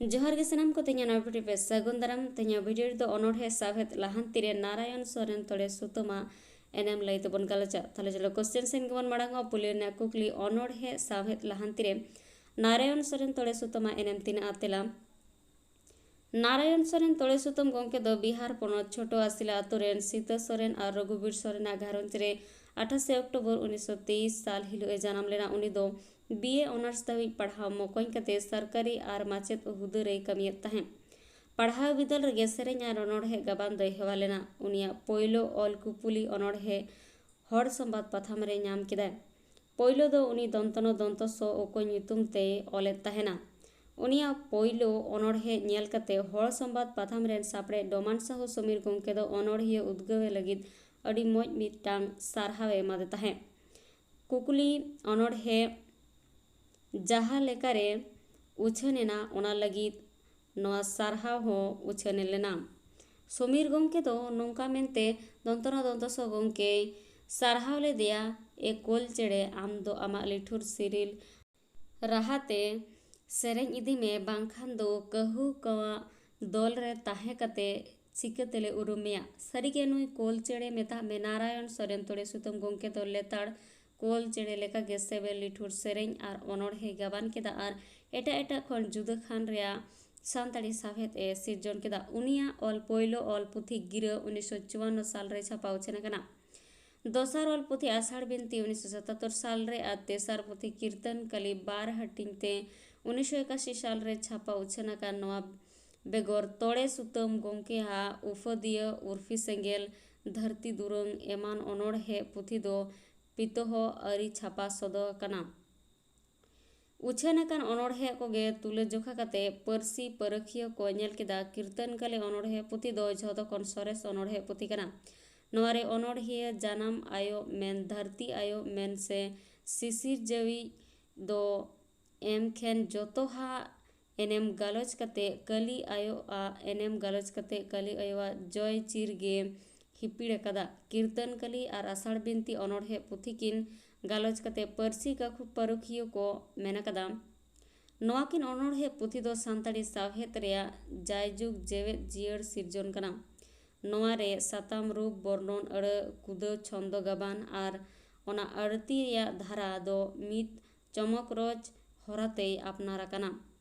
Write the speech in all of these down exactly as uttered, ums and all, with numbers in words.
ᱡᱚᱦᱟᱨ ᱜᱮ ᱥᱟᱱᱟᱢ ᱠᱚ, ᱛᱮᱦᱮᱧᱟᱜ ᱱᱚᱣᱟ ᱵᱷᱤᱰᱤᱭᱳ ᱯᱮ ᱥᱟᱹᱜᱩᱱ ᱫᱟᱨᱟᱢ᱾ ᱛᱮᱦᱮᱧᱟᱜ ᱵᱷᱤᱰᱤᱭᱳ ᱨᱮᱫᱚ ᱚᱱᱚᱬᱦᱮ ᱥᱟᱶᱦᱮᱫ ᱞᱟᱦᱟᱱᱛᱤ ᱨᱮ ᱱᱟᱨᱟᱭᱚᱱ ᱥᱚᱨᱮᱱ ᱛᱚᱲᱮ ᱥᱩᱛᱟᱹᱢᱟᱜ ᱮᱱᱮᱢ ᱞᱟᱹᱭ ᱛᱮᱵᱚᱱ ᱜᱟᱞᱚᱪᱟ᱾ ᱛᱟᱦᱞᱮ ᱪᱚᱞᱚ ᱠᱚᱥᱪᱮᱱ ᱥᱮᱱ ᱜᱮᱵᱚᱱ ᱢᱟᱲᱟᱝᱚᱜᱼᱟ᱾ ᱯᱩᱭᱞᱩ ᱨᱮᱱᱟᱜ ᱠᱩᱠᱞᱤ, ᱚᱱᱚᱬᱦᱮ ᱥᱟᱶᱦᱮᱫ ᱞᱟᱦᱟᱱᱛᱤ ᱨᱮ ᱱᱟᱨᱟᱭᱚᱱ ᱥᱚᱨᱮᱱ ᱛᱚᱲᱮ ᱥᱩᱛᱟᱹᱢᱟᱜ ᱮᱱᱮᱢ ᱛᱤᱱᱟᱹᱜᱼᱟ? ᱛᱮᱞᱟ, ᱱᱟᱨᱟᱭᱚᱱ ᱥᱚᱨᱮᱱ ᱛᱚᱲᱮ ᱥᱩᱛᱟᱹᱢ ᱜᱚᱢᱠᱮ ᱫᱚ ᱵᱤᱦᱟᱨ ᱯᱚᱱᱚᱛ ᱪᱷᱳᱴᱚ ᱟᱥᱤᱞᱟ ᱟᱛᱳ ᱨᱮᱱ ᱥᱤᱛᱟᱹ ᱥᱚᱨᱮᱱ ᱟᱨ ᱨᱚᱜᱷᱩᱵᱤᱨ ᱥᱚᱨᱮᱱᱟᱜ ᱜᱷᱟᱨᱚᱸᱡᱽ ᱨᱮ ᱟᱴᱷᱟᱥᱮ ᱚᱠᱴᱳᱵᱚᱨ ᱩᱱᱤᱥᱥᱚ ᱛᱮᱭᱤᱥ ᱥᱟᱞ ᱦᱤᱞᱳᱜ ᱮ ᱡᱟᱱᱟᱢ ᱞᱮᱱᱟ᱾ ᱩᱱᱤ ᱫᱚ ᱵᱤ ᱮ ᱚᱱᱟᱨᱥ ᱫᱷᱟᱹᱵᱤᱡ ᱯᱟᱲᱦᱟᱣ ᱢᱚᱠᱚᱧ ᱠᱟᱛᱮ ᱥᱚᱨᱠᱟᱨᱤ ᱟᱨ ᱢᱟᱪᱮᱫ ᱦᱩᱫᱟᱹ ᱨᱮᱭ ᱠᱟᱹᱢᱤᱭᱮᱫ ᱛᱟᱦᱮᱸᱫ᱾ ᱯᱟᱲᱦᱟᱣ ᱵᱤᱫᱟᱹᱞ ᱨᱮᱜᱮ ᱥᱮᱨᱮᱧ ᱟᱨ ᱚᱱᱚᱬᱦᱮ ᱜᱟᱵᱟᱱ ᱫᱚᱭ ᱦᱮᱣᱟ ᱞᱮᱱᱟ᱾ ᱩᱱᱤᱭᱟᱜ ᱯᱳᱭᱞᱳ ᱚᱞ ᱠᱩᱯᱩᱞᱤ ᱚᱱᱚᱬᱦᱮ ᱦᱚᱲ ᱥᱚᱢᱵᱟᱫ ᱯᱟᱛᱷᱟᱢ ᱨᱮ ᱧᱟᱢ ᱠᱮᱫᱟᱭ᱾ ᱯᱳᱭᱞᱳ ᱫᱚ ᱩᱱᱤ ᱫᱚᱱᱛᱚᱱᱚ ᱫᱚᱱᱛᱚ ᱥᱚ ᱚᱠᱚᱭ ᱧᱩᱛᱩᱢ ᱛᱮᱭ ᱚᱞᱮᱫ ᱛᱟᱦᱮᱱᱟ᱾ ᱩᱱᱤᱭᱟᱜ ᱯᱳᱭᱞᱳ ᱚᱱᱚᱬᱦᱮ ᱧᱮᱞ ᱠᱟᱛᱮ ᱦᱚᱲ ᱥᱚᱢᱵᱟᱫ ᱯᱟᱛᱷᱟᱢ ᱨᱮᱱ ᱥᱟᱯᱲᱮᱫ ᱰᱚᱢᱟᱱ ᱥᱟᱦᱩ ᱥᱚᱢᱤᱨ ᱜᱚᱢᱠᱮ ᱫᱚ ᱚᱱᱚᱬᱦᱤᱭᱟᱹ ᱩᱫᱽᱜᱟᱹᱣᱮ ᱞᱟᱹᱜᱤᱫ ᱟᱹᱰᱤ ᱢᱚᱡᱽ ᱢᱤᱫᱴᱟᱝ ᱥᱟᱨᱦᱟᱣ ᱮ ᱮᱢᱟᱫᱮ ᱛᱟᱦᱮᱸᱫ᱾ ᱠᱩᱠᱞᱤ, ᱚᱱᱚᱬᱦᱮ ᱡᱟᱦᱟᱸ ᱞᱮᱠᱟᱨᱮ ᱩᱪᱷᱟᱹᱱ ᱮᱱᱟ, ᱚᱱᱟ ᱞᱟᱹᱜᱤᱫ ᱱᱚᱣᱟ ᱥᱟᱨᱦᱟᱣ ᱦᱚᱸ ᱩᱪᱷᱟᱹᱱ ᱞᱮᱱᱟ᱾ ᱥᱚᱢᱤᱨ ᱜᱚᱢᱠᱮ ᱫᱚ ᱱᱚᱝᱠᱟ ᱢᱮᱱᱛᱮ ᱫᱚᱱᱛᱚᱱᱚ ᱫᱚᱱᱛᱚᱥᱚ ᱜᱚᱢᱠᱮᱭ ᱥᱟᱨᱦᱟᱣ ᱞᱮᱫᱮᱭᱟ, "ᱮ ᱠᱳᱞ ᱪᱮᱬᱮ, ᱟᱢ ᱫᱚ ᱟᱢᱟᱜ ᱞᱤᱴᱷᱩᱨ ᱥᱤᱨᱤᱞ ᱨᱟᱦᱟᱛᱮ ᱥᱮᱨᱮᱧ ᱤᱫᱤ ᱢᱮ, ᱵᱟᱝᱠᱷᱟᱱ ᱫᱚ ᱠᱟᱹᱦᱩ ᱠᱚᱣᱟᱜ ᱫᱚᱞ ᱨᱮ ᱛᱟᱦᱮᱸ ᱠᱟᱛᱮ ᱪᱤᱠᱟᱹ ᱛᱮᱞᱮ ᱩᱨᱩᱢ ᱢᱮᱭᱟ?" ᱥᱟᱹᱨᱤᱜᱮ ᱱᱩᱭ ᱠᱳᱞ ᱪᱮᱬᱮ ᱢᱮᱛᱟᱜ ᱢᱮ ᱱᱟᱨᱟᱭᱚᱱ ᱥᱚᱨᱮᱱ ᱛᱚᱲᱮ ᱥᱩᱛᱟᱹᱢ ᱜᱚᱢᱠᱮ ᱫᱚ ᱞᱮᱛᱟᱲ ᱠᱳᱞ ᱪᱮᱬᱮ ᱞᱮᱠᱟᱜᱮ ᱥᱮᱵᱮᱞ ᱞᱤᱴᱷᱩᱨ ᱥᱮᱨᱮᱧ ᱟᱨ ᱚᱱᱚᱬᱦᱮ ᱜᱟᱵᱟᱱ ᱠᱮᱫᱟ ᱟᱨ ᱮᱴᱟᱜ ᱮᱴᱟᱜ ᱠᱷᱚᱱ ᱡᱩᱫᱟᱹ ᱠᱷᱟᱱ ᱨᱮᱭᱟᱜ ᱥᱟᱱᱛᱟᱲᱤ ᱥᱟᱶᱦᱮᱫ ᱮ ᱥᱤᱨᱡᱚᱱ ᱠᱮᱫᱟ᱾ ᱩᱱᱤᱭᱟᱜ ᱚᱞ ᱯᱳᱭᱞᱳ ᱚᱞ ᱯᱩᱛᱷᱤ ᱜᱤᱨᱟᱹ ᱩᱱᱤᱥᱥᱚ ᱪᱩᱣᱟᱱᱱᱚ ᱥᱟᱞ ᱨᱮ ᱪᱷᱟᱯᱟ ᱩᱪᱷᱟᱹᱱ ᱟᱠᱟᱱᱟ᱾ ᱫᱚᱥᱟᱨ ᱚᱞ ᱯᱩᱛᱷᱤ ᱟᱥᱟᱲ ᱵᱤᱱᱛᱤ ᱩᱱᱤᱥᱥᱚ ᱥᱟᱛᱟᱛᱛᱚᱨ ᱥᱟᱞ ᱨᱮ ᱟᱨ ᱛᱮᱥᱟᱨ ᱯᱩᱛᱷᱤ ᱠᱤᱨᱛᱚᱱ ᱠᱟᱞᱤ ᱵᱟᱨ ᱦᱟᱹᱴᱤᱧ ᱛᱮ ᱩᱱᱤᱥᱥᱚ ᱮᱠᱟᱥᱤ ᱥᱟᱞ ᱨᱮ ᱪᱷᱟᱯᱟ ᱩᱪᱷᱟᱹᱱ ᱟᱠᱟᱱ᱾ ᱱᱚᱣᱟ ᱵᱮᱜᱚᱨ ᱛᱚᱲᱮ ᱥᱩᱛᱟᱹᱢ ᱜᱚᱢᱠᱮᱭᱟᱜ ᱩᱯᱟᱹᱫᱤᱭᱟᱹ ᱩᱨᱯᱷᱤ ᱥᱮᱸᱜᱮᱞ, ᱫᱷᱟᱹᱨᱛᱤ ᱫᱩᱨᱟᱹᱝ ᱮᱢᱟᱱ ᱚᱱᱚᱬᱦᱮ ᱯᱩᱛᱷᱤ ᱫᱚ ᱯᱤᱛᱚᱦᱚ ᱟᱹᱨᱤ ᱪᱷᱟᱯᱟ ᱥᱚᱫᱚᱨ ᱟᱠᱟᱱᱟ᱾ ᱩᱪᱷᱟᱹᱱ ᱟᱠᱟᱱ ᱚᱱᱚᱬᱦᱮ ᱠᱚᱜᱮ ᱛᱩᱞᱟᱹ ᱡᱚᱠᱷᱟ ᱠᱟᱛᱮ ᱯᱟᱹᱨᱥᱤ ᱯᱟᱹᱨᱟᱹᱠᱷᱤᱭᱟᱹ ᱠᱚ ᱧᱮᱞ ᱠᱮᱫᱟ, ᱠᱤᱨᱛᱚᱱ ᱠᱟᱞᱤ ᱚᱱᱚᱬᱦᱮ ᱯᱩᱛᱷᱤ ᱫᱚ ᱡᱷᱚᱛᱚ ᱠᱷᱚᱱ ᱥᱚᱨᱮᱥ ᱚᱱᱚᱬᱦᱮ ᱯᱩᱛᱷᱤ ᱠᱟᱱᱟ᱾ ᱱᱚᱣᱟ ᱨᱮ ᱚᱱᱚᱬᱦᱤᱭᱟᱹ ᱡᱟᱱᱟᱢ ᱟᱭᱳ ᱢᱮᱱ, ᱫᱷᱟᱹᱨᱛᱤ ᱟᱭᱳ ᱢᱮᱱ ᱥᱮ ᱥᱤᱥᱤᱨ ᱡᱟᱹᱣᱤᱡ ᱫᱚ ᱮᱢ ᱠᱷᱮᱱ ᱡᱚᱛᱚᱣᱟᱜ ᱮᱱᱮᱢ ᱜᱟᱞᱚᱪ ᱠᱟᱛᱮ ᱠᱟᱹᱞᱤ ᱟᱭᱳᱣᱟᱜ ᱮᱱᱮᱢ ᱜᱟᱞᱚᱪ ᱠᱟᱛᱮ ᱠᱟᱹᱞᱤ ᱟᱭᱳᱣᱟᱜ ᱡᱚᱭ ᱪᱤᱨ ᱜᱮ ᱦᱤᱯᱤᱲ ᱟᱠᱟᱫᱟ᱾ ᱠᱤᱨᱛᱚᱱ ᱠᱟᱹᱞᱤ ᱟᱨ ᱟᱥᱟᱲ ᱵᱤᱱᱛᱤ ᱚᱱᱚᱬᱦᱮ ᱯᱩᱛᱷᱤ ᱠᱤᱱ ᱜᱟᱞᱚᱪ ᱠᱟᱛᱮ ᱯᱟᱹᱨᱥᱤ ᱠᱟᱹᱠᱷᱩ ᱯᱟᱹᱨᱩᱠᱷᱤᱭᱟᱹ ᱠᱚ ᱢᱮᱱ ᱟᱠᱟᱫᱟ, ᱱᱚᱣᱟ ᱠᱤᱱ ᱚᱱᱚᱬᱦᱮ ᱯᱩᱛᱷᱤ ᱫᱚ ᱥᱟᱱᱛᱟᱲᱤ ᱥᱟᱶᱦᱮᱫ ᱨᱮᱭᱟᱜ ᱡᱟᱭᱡᱩᱜᱽ ᱡᱮᱣᱮᱫ ᱡᱤᱭᱟᱹᱲ ᱥᱤᱨᱡᱚᱱ ᱠᱟᱱᱟ᱾ ᱱᱚᱣᱟ ᱨᱮ ᱥᱟᱛᱟᱢ, ᱨᱩᱯ, ᱵᱚᱨᱱᱚᱱ, ᱟᱹᱲᱟᱹ, ᱠᱩᱫᱟᱹ, ᱪᱷᱚᱱᱫᱚ ᱜᱟᱵᱟᱱ ᱟᱨ ᱚᱱᱟ ᱟᱹᱲᱛᱤ ᱨᱮᱭᱟᱜ ᱫᱷᱟᱨᱟ ᱫᱚ ᱢᱤᱫ ᱪᱚᱢᱚᱠ ᱨᱚᱡᱽ ᱦᱚᱨᱟᱛᱮᱭ ᱟᱯᱱᱟᱨ ᱟᱠᱟᱱᱟ᱾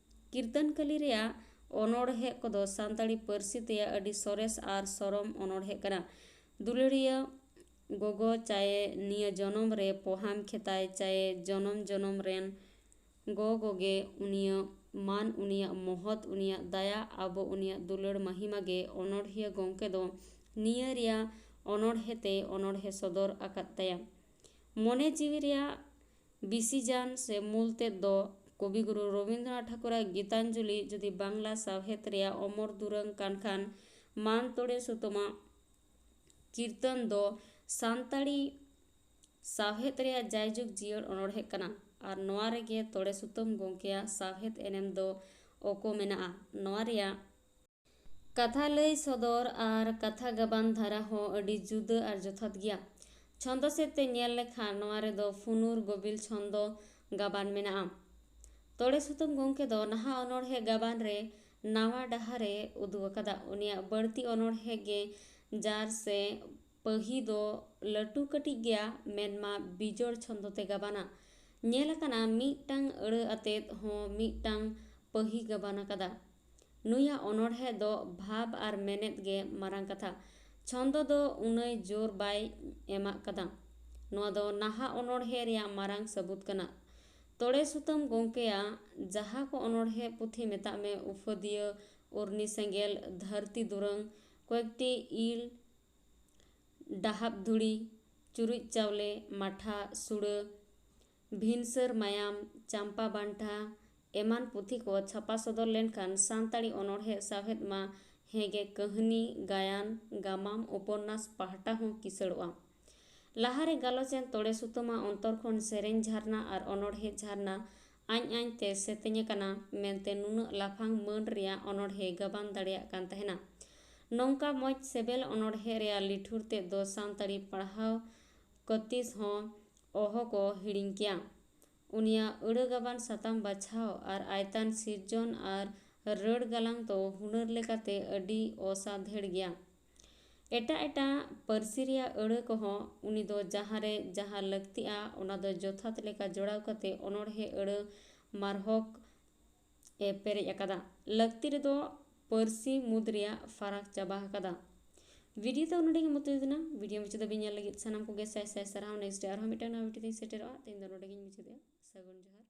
ᱠᱤᱨᱛᱟᱹᱱ ᱠᱟᱹᱞᱤ ᱨᱮᱭᱟᱜ ᱚᱱᱚᱬᱦᱮ ᱠᱚᱫᱚ ᱥᱟᱱᱛᱟᱲᱤ ᱯᱟᱹᱨᱥᱤ ᱛᱮᱭᱟᱜ ᱟᱹᱰᱤ ᱥᱚᱨᱮᱥ ᱟᱨ ᱥᱚᱨᱚᱢ ᱚᱱᱚᱬᱦᱮ ᱠᱟᱱᱟ᱾ ᱫᱩᱞᱟᱹᱲᱤᱭᱟᱹ ᱜᱚᱜᱚ ᱪᱟᱭᱮ ᱱᱤᱭᱟᱹ ᱡᱚᱱᱚᱢ ᱨᱮ ᱯᱚᱦᱟᱢ ᱠᱷᱮᱛᱟᱭ ᱪᱟᱭᱮ ᱡᱚᱱᱚᱢ ᱡᱚᱱᱚᱢ ᱨᱮᱱ ᱜᱚ ᱜᱚᱜᱮ ᱩᱱᱤᱭᱟᱜ ᱢᱟᱱ, ᱩᱱᱤᱭᱟᱜ ᱢᱚᱦᱚᱛ, ᱩᱱᱤᱭᱟᱜ ᱫᱟᱭᱟ, ᱟᱵᱚ ᱩᱱᱤᱭᱟᱜ ᱫᱩᱞᱟᱹᱲ ᱢᱟᱹᱦᱤᱢᱟ ᱜᱮ ᱚᱱᱚᱬᱦᱤᱭᱟᱹ ᱜᱚᱢᱠᱮ ᱫᱚ ᱱᱤᱭᱟᱹ ᱨᱮᱭᱟᱜ ᱚᱱᱚᱬᱦᱮ ᱛᱮ ᱚᱱᱚᱬᱦᱮ ᱥᱚᱫᱚᱨ ᱟᱠᱟᱫ ᱛᱟᱭᱟ᱾ ᱢᱚᱱᱮ ᱡᱤᱣᱤ ᱨᱮᱭᱟᱜ ᱵᱤᱥᱤᱡᱟᱱ ᱥᱮ ᱢᱩᱞ ᱛᱮᱫ ᱫᱚ ᱠᱚᱵᱤᱜᱩᱨᱩ ᱨᱚᱵᱤᱱᱫᱨᱚᱱᱟᱛᱷ ᱴᱷᱟᱠᱩᱨᱟᱜ ᱜᱤᱛᱟᱧᱡᱚᱞᱤ ᱡᱩᱫᱤ ᱵᱟᱝᱞᱟ ᱥᱟᱶᱦᱮᱫ ᱨᱮᱭᱟᱜ ᱚᱢᱚᱨ ᱫᱩᱨᱟᱹᱝ ᱠᱟᱱ ᱠᱷᱟᱱ, ᱢᱟᱱ ᱛᱚᱲᱮ ᱥᱩᱛᱟᱹᱢᱟᱜ ᱠᱤᱨᱛᱟᱹᱱ ᱫᱚ ᱥᱟᱱᱛᱟᱲᱤ ᱥᱟᱶᱦᱮᱫ ᱨᱮᱭᱟᱜ ᱡᱟᱭᱡᱩᱜᱽ ᱡᱤᱭᱟᱹᱲ ᱚᱱᱚᱬᱦᱮ ᱠᱟᱱᱟ ᱟᱨ ᱱᱚᱣᱟ ᱨᱮᱜᱮ ᱛᱚᱲᱮ ᱥᱩᱛᱟᱹᱢ ᱜᱚᱢᱠᱮᱭᱟᱜ ᱥᱟᱶᱦᱮᱫ ᱮᱱᱮᱢ ᱫᱚ ᱚᱠᱚ ᱢᱮᱱᱟᱜᱼᱟ᱾ ᱱᱚᱣᱟ ᱨᱮᱭᱟᱜ ᱠᱟᱛᱷᱟ ᱞᱟᱹᱭ ᱥᱚᱫᱚᱨ ᱟᱨ ᱠᱟᱛᱷᱟ ᱜᱟᱵᱟᱱ ᱫᱷᱟᱨᱟ ᱦᱚᱸ ᱟᱹᱰᱤ ᱡᱩᱫᱟᱹ ᱟᱨ ᱡᱚᱛᱷᱟᱛ ᱜᱮᱭᱟ᱾ ᱪᱷᱚᱱᱫᱚ ᱥᱮᱫ ᱛᱮ ᱧᱮᱞ ᱞᱮᱠᱷᱟᱱ ᱱᱚᱣᱟ ᱨᱮᱫᱚ ᱯᱷᱩᱱᱩᱨ ᱜᱚᱵᱤᱞ ᱪᱷᱚᱱᱫᱚ ᱜᱟᱵᱟᱱ ᱢᱮᱱᱟᱜᱼᱟ᱾ ᱛᱚᱲᱮ ᱥᱩᱛᱟᱹᱢ ᱜᱚᱢᱠᱮ ᱫᱚ ᱱᱟᱦᱟᱜ ᱚᱱᱚᱬᱦᱮ ᱜᱟᱵᱟᱱ ᱨᱮ ᱱᱟᱣᱟ ᱰᱟᱦᱟᱨ ᱮ ᱩᱫᱩᱜ ᱟᱠᱟᱫᱟ᱾ ᱩᱱᱤᱭᱟᱜ ᱵᱟᱹᱲᱛᱤ ᱚᱱᱚᱬᱦᱮ ᱜᱮ ᱡᱟᱨ ᱥᱮ ᱯᱟᱹᱦᱤ ᱫᱚ ᱞᱟᱹᱴᱩ ᱠᱟᱹᱴᱤᱡ ᱜᱮᱭᱟ, ᱢᱮᱱᱢᱟ ᱵᱤᱡᱚᱲ ᱪᱷᱚᱱᱫᱚ ᱛᱮ ᱜᱟᱵᱟᱱᱟ᱾ ᱧᱮᱞ ᱟᱠᱟᱱᱟ ᱢᱤᱫᱴᱟᱝ ᱟᱹᱲᱟᱹ ᱟᱛᱮᱫ ᱦᱚᱸ ᱢᱤᱫᱴᱟᱝ ᱯᱟᱹᱦᱤ ᱜᱟᱵᱟᱱ ᱟᱠᱟᱫᱟ᱾ ᱱᱩᱭᱟᱜ ᱚᱱᱚᱬᱦᱮ ᱫᱚ ᱵᱷᱟᱵᱽ ᱟᱨ ᱢᱮᱱᱮᱛ ᱜᱮ ᱢᱟᱨᱟᱝ ᱠᱟᱛᱷᱟ᱾ ᱪᱷᱚᱱᱫᱚ ᱫᱚ ᱩᱱᱟᱹᱭ ᱡᱳᱨ ᱵᱟᱭ ᱮᱢᱟᱜ ᱠᱟᱫᱟ᱾ ᱱᱚᱣᱟ ᱫᱚ ᱱᱟᱦᱟᱜ ᱚᱱᱚᱬᱦᱮ ᱨᱮᱭᱟᱜ ᱢᱟᱨᱟᱝ ᱥᱟᱹᱵᱩᱛ ᱠᱟᱱᱟ᱾ ᱛᱚᱲᱮ ᱥᱩᱛᱟᱹᱢ ᱜᱚᱢᱠᱮᱭᱟᱜ ᱡᱟᱦᱟᱸ ᱠᱚ ᱚᱱᱚᱬᱦᱮ ᱯᱩᱛᱷᱤ ᱢᱮᱛᱟᱜ ᱢᱮ, ᱩᱯᱷᱟᱹᱫᱤᱭᱟᱹ, ᱩᱨᱱᱤ ᱥᱮᱸᱜᱮᱞ, ᱫᱷᱟᱹᱨᱛᱤ ᱫᱩᱨᱟᱹᱝ, ᱠᱚᱭᱮᱠᱴᱤ ᱤᱞ, ᱰᱟᱦᱟᱵ ᱫᱷᱩᱲᱤ, ᱪᱩᱨᱩᱡ ᱪᱟᱣᱞᱮ, ᱢᱟᱴᱷᱟ, ᱥᱩᱲᱟᱹ, ᱵᱷᱤᱱᱥᱟᱹᱨ ᱢᱟᱭᱟᱢ, ᱪᱟᱢᱯᱟ ᱵᱟᱱᱴᱷᱟ ᱮᱢᱟᱱ ᱯᱩᱛᱷᱤ ᱠᱚ ᱪᱷᱟᱯᱟ ᱥᱚᱫᱚᱨ ᱞᱮᱱᱠᱷᱟᱱ ᱥᱟᱱᱛᱟᱲᱤ ᱚᱱᱚᱬᱦᱮ ᱥᱟᱶᱦᱮᱫ ᱢᱟ ᱦᱮᱸᱜᱮ ᱠᱟᱹᱦᱱᱤ, ᱜᱟᱭᱟᱱ, ᱜᱟᱢᱟᱢ, ᱩᱯᱚᱱᱱᱟᱥ ᱯᱟᱦᱴᱟ ᱦᱚᱸ ᱠᱤᱥᱟᱹᱲᱚᱜᱼᱟ᱾ ᱞᱟᱦᱟᱨᱮ ᱜᱟᱞᱚᱪ ᱮᱱ ᱛᱚᱲᱮ ᱥᱩᱛᱟᱹᱢᱟ ᱚᱱᱛᱚᱨ ᱠᱷᱚᱱ ᱥᱮᱨᱮᱧ ᱡᱷᱟᱨᱱᱟ ᱟᱨ ᱚᱱᱚᱬᱦᱮ ᱡᱷᱟᱨᱱᱟ ᱟᱧ ᱟᱧ ᱛᱮ ᱥᱮᱛᱮᱧ ᱟᱠᱟᱱᱟ ᱢᱮᱱᱛᱮ ᱱᱩᱱᱟᱹᱜ ᱞᱟᱯᱷᱟᱝ ᱢᱟᱹᱱ ᱨᱮᱭᱟᱜ ᱚᱱᱚᱬᱦᱮ ᱜᱟᱵᱟᱱ ᱫᱟᱲᱮᱭᱟᱜ ᱠᱟᱱ ᱛᱟᱦᱮᱱᱟ᱾ ᱱᱚᱝᱠᱟ ᱢᱚᱡᱽ ᱥᱮᱵᱮᱞ ᱚᱱᱚᱬᱦᱮ ᱨᱮᱭᱟᱜ ᱞᱤᱴᱷᱩᱨ ᱛᱮᱫ ᱫᱚ ᱥᱟᱱᱛᱟᱲᱤ ᱯᱟᱲᱦᱟᱣ ᱠᱚ ᱛᱤᱥ ᱦᱚᱸ ᱚᱦᱚ ᱠᱚ ᱦᱤᱲᱤᱧ ᱠᱮᱭᱟ᱾ ᱩᱱᱤᱭᱟᱜ ᱟᱹᱲᱟᱹ ᱜᱟᱵᱟᱱ ᱥᱟᱛᱟᱢ ᱵᱟᱪᱷᱟᱣ ᱟᱨ ᱟᱭᱛᱟᱱ ᱥᱤᱨᱡᱚᱱ ᱟᱨ ᱨᱟᱹᱲ ᱜᱟᱞᱟᱝ ᱫᱚ ᱦᱩᱱᱟᱹᱨ ᱞᱮᱠᱟᱛᱮ ᱟᱹᱰᱤ ᱚᱥᱟᱫᱷᱮᱲ ᱜᱮᱭᱟ᱾ ᱮᱴᱟᱜ ᱮᱴᱟᱜ ᱯᱟᱹᱨᱥᱤ ᱨᱮᱭᱟᱜ ᱟᱹᱲᱟᱹ ᱠᱚᱦᱚᱸ ᱩᱱᱤ ᱫᱚ ᱡᱟᱦᱟᱸ ᱨᱮ ᱡᱟᱦᱟᱸ ᱞᱟᱹᱠᱛᱤᱜᱼᱟ, ᱚᱱᱟ ᱫᱚ ᱡᱚᱛᱷᱟᱛ ᱞᱮᱠᱟ ᱡᱚᱲᱟᱣ ᱠᱟᱛᱮ ᱚᱱᱚᱬᱦᱮ ᱟᱹᱲᱟᱹ ᱢᱟᱨᱦᱚᱠ ᱮ ᱯᱮᱨᱮᱡ ᱟᱠᱟᱫᱟ᱾ ᱞᱟᱹᱠᱛᱤ ᱨᱮᱫᱚ ᱯᱟᱹᱨᱥᱤ ᱢᱩᱫᱽ ᱨᱮᱭᱟᱜ ᱯᱷᱟᱨᱟᱠ ᱪᱟᱵᱟ ᱟᱠᱟᱫᱟ᱾ ᱵᱷᱤᱰᱤᱭᱳ ᱫᱚ ᱱᱚᱰᱮ ᱜᱮ ᱢᱩᱪᱟᱹᱫ ᱮᱱᱟ᱾ ᱵᱷᱤᱰᱤᱭᱳ ᱢᱩᱪᱟᱹᱫ ᱫᱷᱟᱹᱵᱤᱡ ᱧᱮᱞ ᱞᱟᱹᱜᱤᱫ ᱥᱟᱱᱟᱢ ᱠᱚᱜᱮ ᱥᱟᱭ ᱥᱟᱭ ᱥᱟᱨᱦᱟᱣ᱾ ᱱᱮᱠᱥᱴ ᱨᱮ ᱟᱨᱦᱚᱸ ᱢᱤᱫᱴᱟᱝ ᱱᱟᱣᱟ ᱵᱷᱤᱰᱤᱭᱳ ᱛᱮᱧ ᱥᱮᱴᱮᱨᱚᱜᱼᱟ᱾ ᱛᱮᱦᱮᱧ ᱫᱚ ᱱᱚᱰᱮ ᱜᱤᱧ ᱢᱩᱪᱟᱹᱫᱮᱜᱼᱟ᱾ ᱥᱟᱹᱜᱩᱱ ᱡᱚᱦᱟᱨ᱾